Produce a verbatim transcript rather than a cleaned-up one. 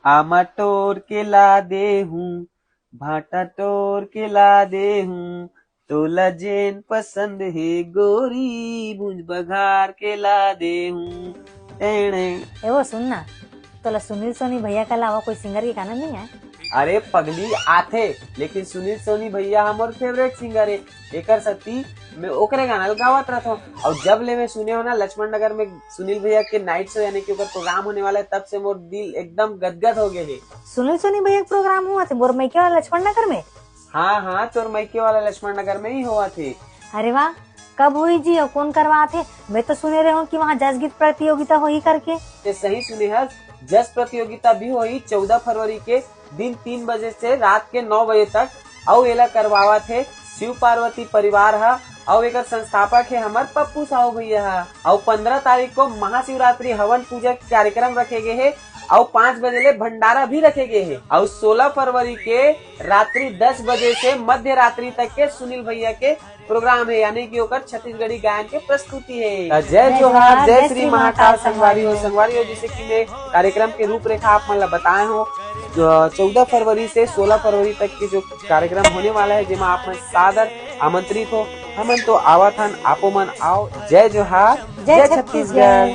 आमा टोर के ला दे हूँ, भाटा टोर के ला दे हूँ, तोला जेन पसंद हे गोरी, भूंज बघार के ला दे हूँ। टेणे। ए वो सुन ना, तोला सुनील सोनी भैया के अलावा कोई सिंगर के गाना नहीं है? अरे पगली, आथे, लेकिन सुनील सोनी भैया हमर फेवरेट सिंगर है, एकर सती मैं ओकरे गाना ल गावत रहत हूँ। और जब ले मैं सुने हो ना लक्ष्मण नगर में सुनील भैया के नाइट शो यानी कि ओकर प्रोग्राम होने वाला है, तब से मोर दिल एकदम गदगद हो गए है। सुनील सोनी भैया के प्रोग्राम हुआ थे बोर मैके वाला लक्ष्मण नगर में? हाँ हाँ, तोर मैके वाला लक्ष्मण नगर में ही हुआ थे। अरे वाह, कब हुई जी और कौन करवात हे? मैं तो सुने रहे हूँ कि वहाँ जस गीत प्रतियोगिता होही करके। ते सही सुने हस, जस प्रतियोगिता भी होही चौदह फरवरी के दिन तीन बजे से रात के नौ बजे तक। अउ एला करवावत हे शिव पार्वती परिवार ह, अउ एकर संस्थापक हे हमर पप्पू साहू भैया ह। अउ पंद्रह तारीख को महाशिवरात्रि हवन पूजा के कार्यक्रम रखे गए हे, अउ पाँच बजे ले भंडारा भी रखे गए हे। अउ सोलह फरवरी के रात्रि दस बजे से मध्य रात्रि तक के सुनील भैया के प्रोग्राम है, यानी कि ओकर छत्तीसगढ़ी गायन के प्रस्तुति है। त जय जोहार, जय श्री महाकाल संगवारी हो। संगवारी हो, जैसे कि मैं कार्यक्रम के रूपरेखा आप मन ला बताए हो, चौदह फरवरी से सोलह फरवरी तक के जो कार्यक्रम होने वाला है, जेमा आप मन सादर आमंत्रित हो। हमन तो आवत हन, आपो मन आओ। जय जोहार, जय छत्तीसगढ़।